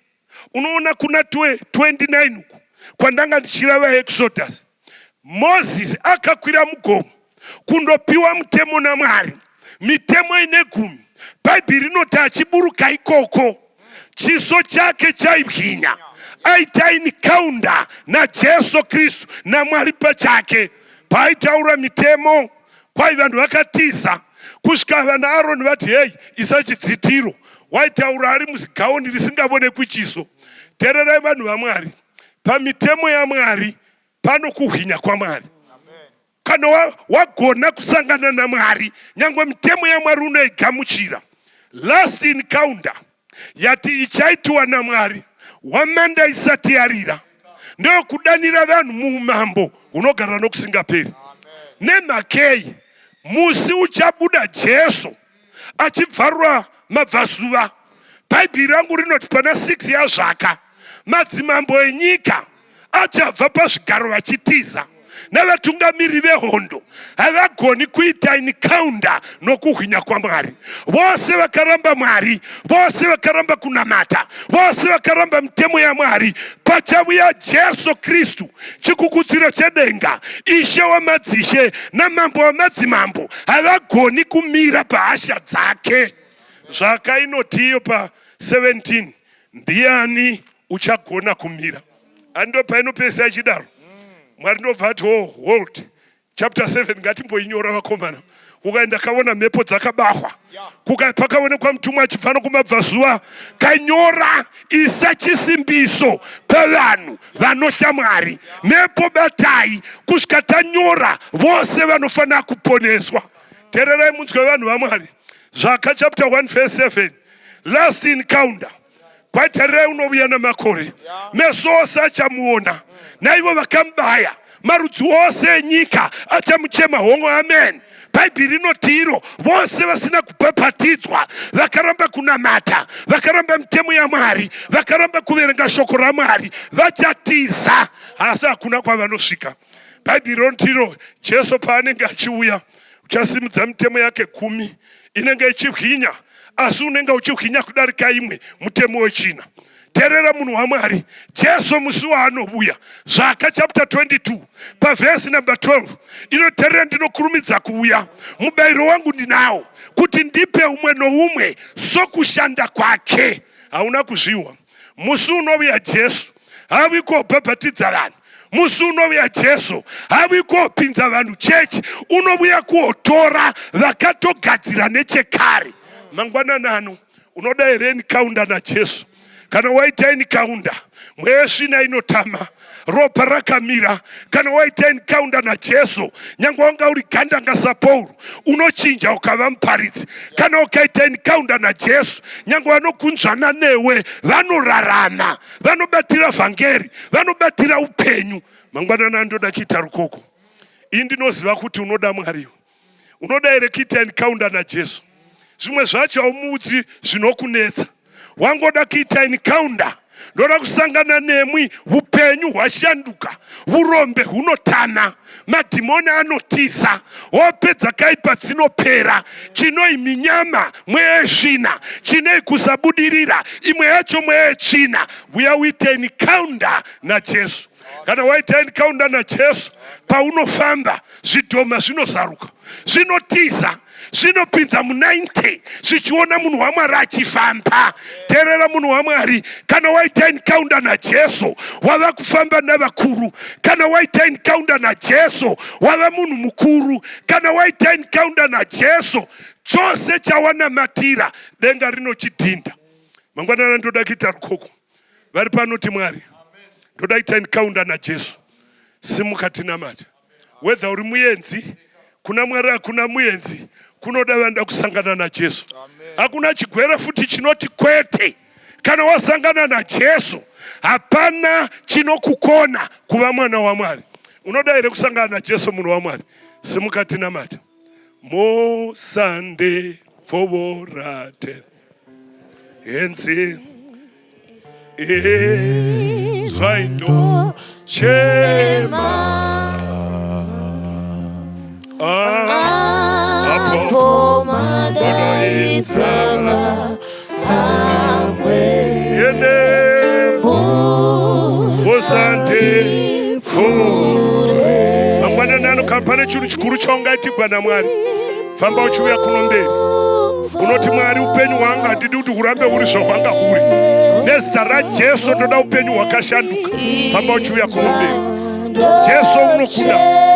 Unoona kuna 29 uku kwandanga ndichirava Exodus, Moses akakwira mugomo kundopiwa mutemo naMwari, mitemo ine gumi. Bhaibheri rinoti achiburuka ikoko chiso chake chaibwinya, aita encounter naJesu Kristu naMwari pachake. Paaitaura mitemo kwai vanhu vakatiza kusvika vana Aroni vati hei, isa chidzitiro. Waitaura ari muzigauni risingavonekwi chiso. Tererai vanhu vaMwari, pamitemo yaMwari pano kuhwinya kwaMwari. Kana wagona kusangana naMwari, nyangwe mitemo yaMwari unoigamuchira. Last encounter yati ichaitiwa naMwari hwamanda isati yarira ndeyokudanira vanhu muumambo hunogara nokusingaperi. Nemhakei? Musi uchabuda Jesu achibvarura mabvazuva, Bhaibheri rangu rinoti pana 6 yaZvaka, madzimambo enyika achabva pazvigaro vachitiza, navatungamiri vehondo havagoni kuita encounter nokuhwinya kwaMwari. Vose vakaramba Mwari, vose vakaramba kunamata, vose vakaramba mitemo yaMwari, pachavuya Jesu Kristu, chikukudziro chedenga, Ishe wamadzishe namambo wamadzimambo, havagoni kumira pahasha dzake. Zvaka inotiyo pa 17, ndiani uchagona kumira? Ando painopesa ichidaro. Mwari ndobva ati, oh, hold. Chapter 7 ngatimboinyora vakomana. Kukaenda kaona mhepo dzakabahwa. Kuka pakaonekwa mutumwa achibva nokumabvazuva, kanyora isa chisimbiso pavanhu vanotya Mwari. Mhepo batai kusvika tanyora vose vanofanira kuponeswa. Tererai munzwe vanhu vaMwari. Zvaka chapter 1 verse 7. Last encounter. Kwatarirai unovuya namakore, meso ose achamuona, naivo vakamubaya, marudzi ose enyika achamuchema. Hongo, amen. Bhaibheri rinoti iro vose vasina kubhabhatidzwa, vakaramba kunamata, vakaramba mitemo yaMwari, vakaramba kuverenga shoko raMwari, vachatiza, asi hakuna kwavanosvika. Bhaibheri rinoti iro Jesu paanenge achiuya, uchasimudza mitemo yake gumi inenge ichihwinya, asi unenge uchihwinya kudarika imwe mutemo wechina. Terera munhu waMwari, Jesu musi waanovuya, Zvaka chapter 22 pavhesi number 12 inoterera, ndinokurumidza kuuya, mubayiro wangu ndinawo kuti ndipe umwe noumwe sokushanda kwake. Hauna kuzviwa. Musi unovuya Jesu havi kobhabhatidza vanhu. Musi unovuya Jesu havi kopinza vanhu chechi, unovuya kuotora vakatogadzira nechekare. Mangwanani ano unoda here encounter naJesu? Kana waita encounter, mweya yesvina inotama, ropa rakamira. Kana waita encounter naJesu, nyange wanga uri gandanga saPauro, unochinja ukava muparidzi. Kana ukaita encounter naJesu, nyange vanokunzvana newe vanorarama, vanobatira vhangeri, vanobatira upenyu. Mangwanani andoda kuita rukoko. Ini ndinoziva kuti unoda Mwari. Unoda here kuita encounter naJesu? Zvimwe zvacho haumuudzi zvinokunetsa. Wangoda kuita encounter. Ndoda kusangana nemwi, upenyu hwashanduka, urombe hunotana, madhimoni anotiza, hope dzakaipa dzinopera, chinoi minyama mweya yesvina, chinoi kusabudirira, imwe yacho mweya yetsvina. Uya uite encounter naJesu. Kana waita encounter naJesu, paunofamba zvidhoma zvinozaruka, zvinotiza, zvinopinza mu90 zvichiona munhu waMwari achifamba. Terera munhu waMwari, kana waita encounter naJesu wava kufamba navakuru. Kana waita encounter naJesu wava munhu mukuru. Kana waita encounter naJesu, chose chawanamatira denga rinochidhinda. Mangwanana ndoda kuita rukoko. Vari panoti Mwari, ndoda kuita encounter naJesu. Simuka tinamate. Whether uri muenzi, kuna Mwari hakuna muenzi, kunoda vanoda kusangana naJesu. Hakuna chigwere futi chinoti kwete. Kana wasangana naJesu, hapana chinokukona kuva mwana waMwari. Unoda here kusangana naJesu munhu waMwari? Simuka tinamate. Mosande fovorate henzi zvaindochema. Apo madaidza Yende Musandipfuure. Mangwanani ano kana pane chinhu chikuru chaungaitigwa naMwari, famba uchiuya kuno mberi. Unoti Mwari, upenyu hwangu handidi kuti hurambe huri zvahwanga huri. Nezita raJesu ndoda upenyu hwakashanduka. Famba uchiuya kuno mberi. Jesu unokuda.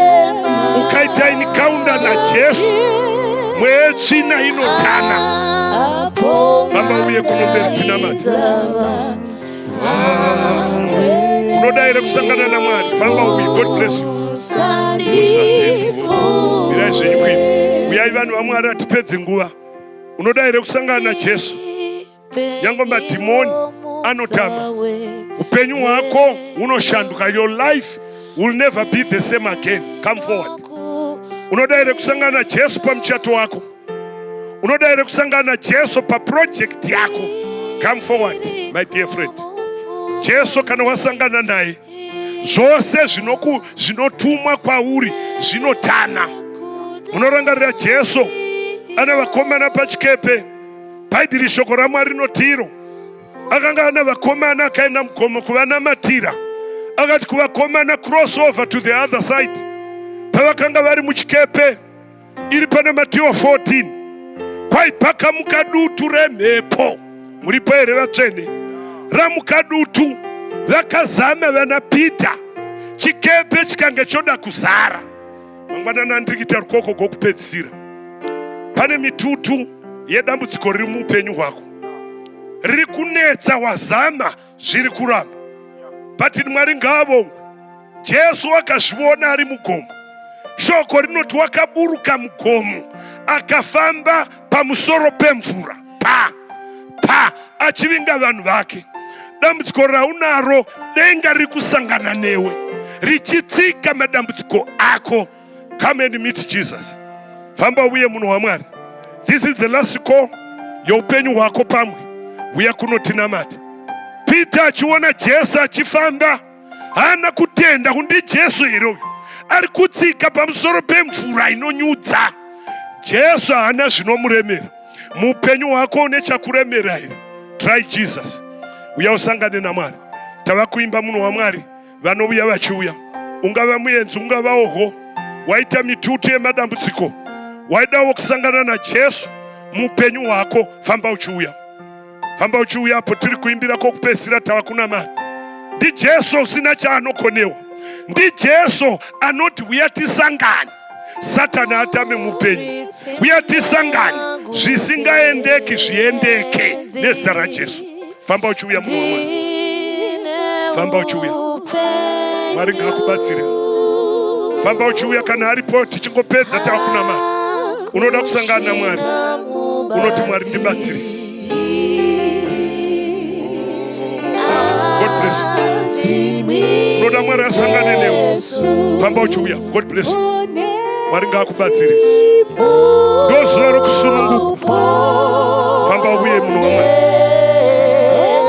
Ukaita encounter naJesu, mweya tsvina inotana. Famba uye kuno mberi tinamate. Unoda here kusangana naMwari? Famba uye. God bless you. Mirai zvenyu kuimba. Uyai vanhu vaMwari, hatipedze nguva. Unoda here kusangana naJesu? Nyange madhimoni anotama. Upenyu hwako hunoshanduka. Your life will never be the same again. Come forward. Unoda here kusangana naJesu pamuchato wako? Unoda here kusangana naJesu paproject yako? Come forward, my dear friend. Jesu kana wasangana naye, zvose zvinotumwa kwauri zvinotana. Munorangarira Jesu ana vakomana pachikepe? Bhaibheri, shoko raMwari rinotiro akanga ana vakomana, akaenda mugomo kuvanamatira. Akati kuvakomana, "Cross over to the other side." Pavakanga vari muchikepe iri pana Mateo 14, kwaipakamuka dutu remhepo. Muripo here, vatsvene? Ramuka dutu, vakazama vana Pita, chikepe chikange choda kuzara. Mangwanani andiri kuita rukoko gwokupedzisira, pane mitutu yedambudziko riri muupenyu hwako riri kunetsa. Wazama, zviri kuramba, but Mwari ngaavongwe. Jesu akazviona ari mugomo. Shoko rinoti wakaburuka mugomo, akafamba pamusoro pemvura pa pa achivinga vanhu vake. Dambudziko raunaro, denga riri kusangana newe richitsika madambudziko ako. Come and meet Jesus. Famba uye, munhu waMwari. This is the last call youpenyu hwako. Pamwe uya kunotinamata. Peter achiona Jesu achifamba, haana kutenda kuti ndiJesu here uyu ari kutsika pamusoro pemvura inonyudza. Jesu haana zvinomuremera. Muupenyu hwako une chakuremera here? Try Jesus. Uya usangane naMwari. Tava kuimba, munhu waMwari. Vanouya vachiuya. Ungava muenzi, ungava oho waita mitutu yemadambudziko, waidawo kusangana naJesu muupenyu hwako, famba uchiuya, famba uchiuya. Apo tiri kuimbira kwokupedzisira, tava kunamata. NdiJesu usina chaanokonewa. NdiJesu anoti, "Uya tisangane." Satani atame mupenyu. Uya tisangane, zvisingaendeki zviendeke nezita raJesu. Famba uchiuya, munhu waMwari. Famba uchiuya. Mwari ngaakubatsire. Famba uchiuya kana aripo. Tichingopedza, tava kunamata. Unoda kusangana naMwari, unoti, "Mwari, ndibatsire." God bless you. Unoda Mwari asangane newe, famba uchiuya. God bless you. Mwari ngaakubatsire. Ndo zuva rokusununguka. Famba uye, munhu waMwari.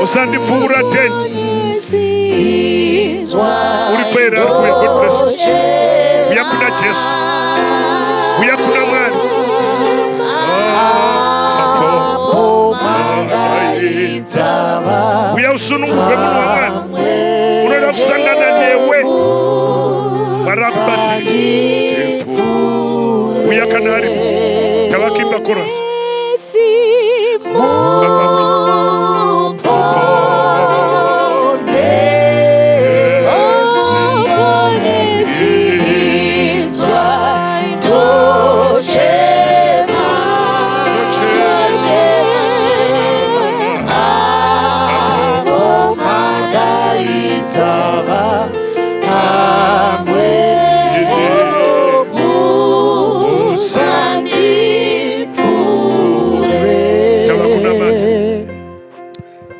Musandipfuura, tenzi. Uripo here ari kuuya? God bless you. Uya kuna Jesu, uya kuna Mwari. Apo uya usunungurwe, munhu waMwari. Unoda kusangana newe, Mwari akubatsire. Uya kana aripo. Tava kuimba chorus. Famba uye. Tava kunamata.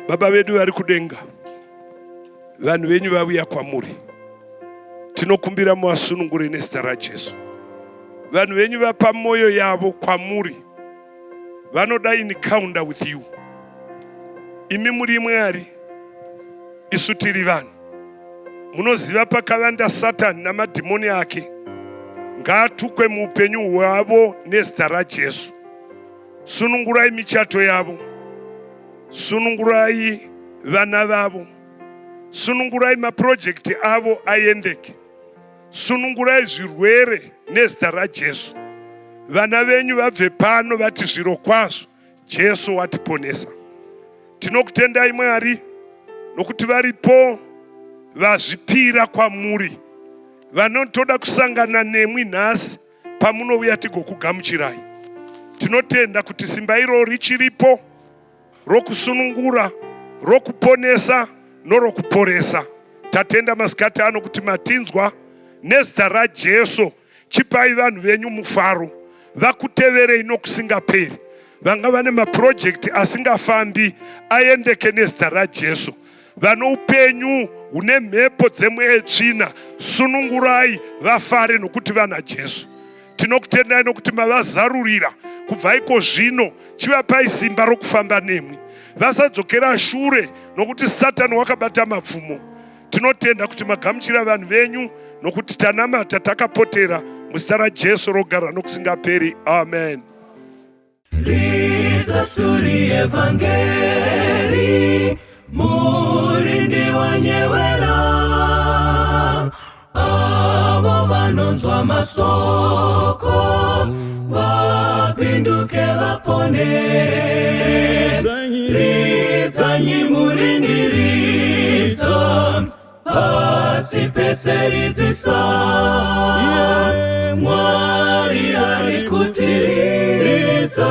Baba vedu vari kudenga, vanhu venyu vauya kwamuri. Tinokumbira muvasunungure nezita raJesu. Vanhu venyu vapa mwoyo yavo kwamuri, vanoda encounter with you. Imi muri Mwari, isu tiri vanhu. Munoziva pakavanda Satani namadhimoni ake. Ngaatukwe muupenyu hwavo nezita raJesu. Sunungurai michato yavo. Sunungurai vana vavo. Sunungurai mapurojekiti avo aendeke. Sunungurai zvirwere nezita raJesu. Vana venyu vabve pano vati zviro kwazvo Jesu watiponesa. Tinokutendai Mwari nokuti varipo vazvipira kwamuri vanotoda kusangana nemwi nhasi pamunouya tigokugamuchirai. Tinotenda kuti simba iroro richiripo rokusunungura, rokuponesa norokuporesa. Tatenda masikati ano kuti matinzwa nezita raJesu. Chipai vanhu venyu mufaro, vakuteverei nokusingaperi. Vanga vane mapurojekti asingafambi aendeke nezita raJesu. Vano upenyu hune mhepo dzemweya yetsvina, sunungurai vafare nokuti vana Jesu. Tinokutendai nokuti mavazarurira kubva iko zvino, chivapai simba rokufamba nemwi, vasadzokera shure nokuti Satani wakabata mapfumo. Tinotenda kuti magamuchira vanhu venyu nokuti tanamata takapotera muzita raJesu rogara nokusingaperi. Amen. Ridza tsuri yevhangeri, murindi wanyevera avo vanonzwa masoko vapinduke vapone. Ridzanyi murindi ridza pasi pese ridzisa Mwari ari kutiridza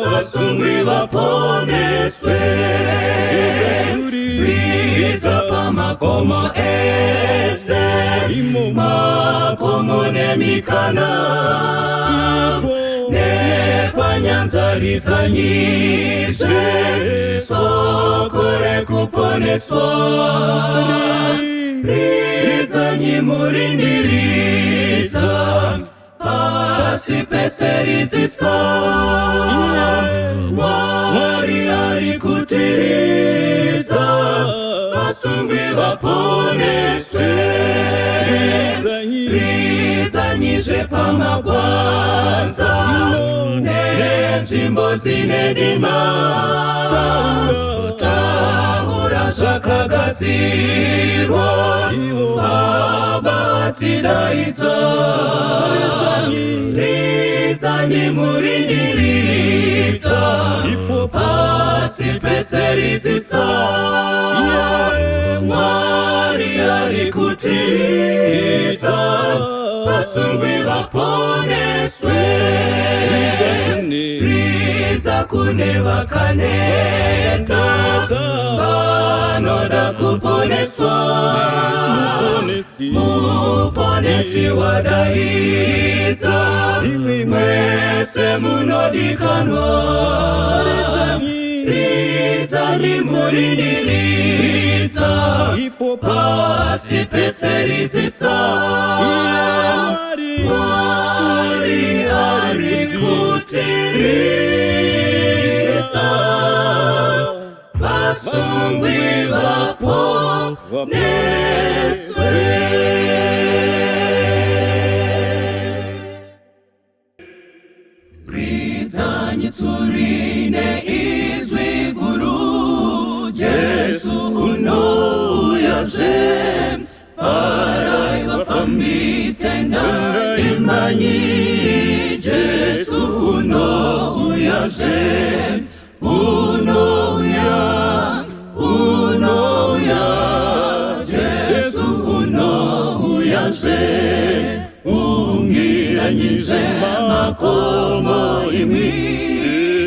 vasungwi vaponeswe ridza pamakomo ese makomo nemikana nepanyanza ridzanyizve soko rekuponeswa ridzanyi murindiridza pasi pese ridzisa Mwari ari kutiridza vasungwi vaponeswe ridzanyizve pamagwanza nenzvimbo dzine dima taura zvakagadzirwa Baba tidaidza ridzanyi murindiridza pasi pese ridzisa Mwari ari kutiridza vasungwi vaponeswe ridza kune vakaneta vanoda kuponeswa muponesi wadaidza mwese munodikanwa ridzani murindiridza pasi pese ridzisa Mwari ari kutiridza vasungwi vaponeswe. Ridzanyi tsuri neizwi guru, Jesu unouyazve. Farai vafambi, tendai imbanyi, Jesu unouyazve. Unouya, unouya, Jesu unouyazve. Ungiranyizve makomo imwi,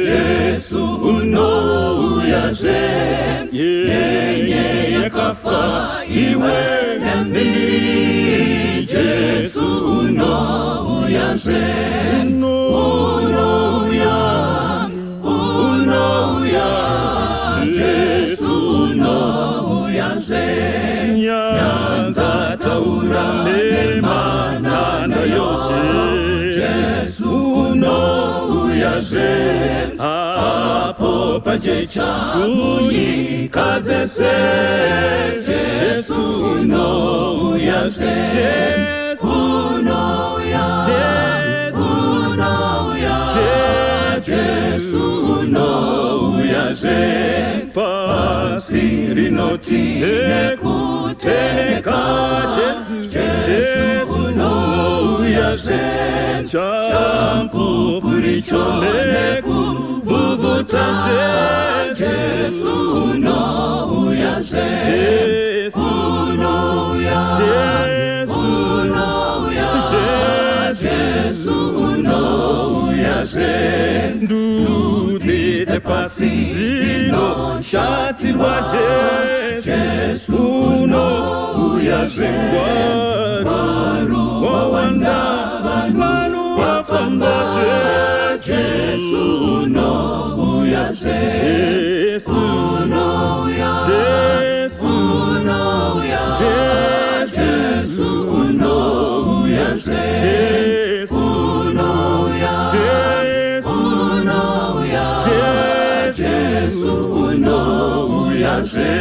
Jesu unouyazve. Nyenye yakafa iwe nembiri, Jesu unouyazve. Unouya, unouya, Jesu unouyazve. Nyanza taura nemananayo, Jesu unouyazve. Apo pajecha munyika dzese, Jesu unouyazve. Unouya, unouya, Jesu unouyazve. Pasi rinoti nekuteneka, Jesu unouyazve. Chamupupuricho nekuvhuvhuta, Jesu unouyazve. Unouya, unouya, Jesu unouyazve. Ndudzi dzepasi dzinoshatirwa, Jesu unouyazve. Gwaru wawanda, vanhu vafamba, Jesu unouyazve. Unouya, unouya, Jesu unouyazve. Unouya, unouya, Jesu unouyazve.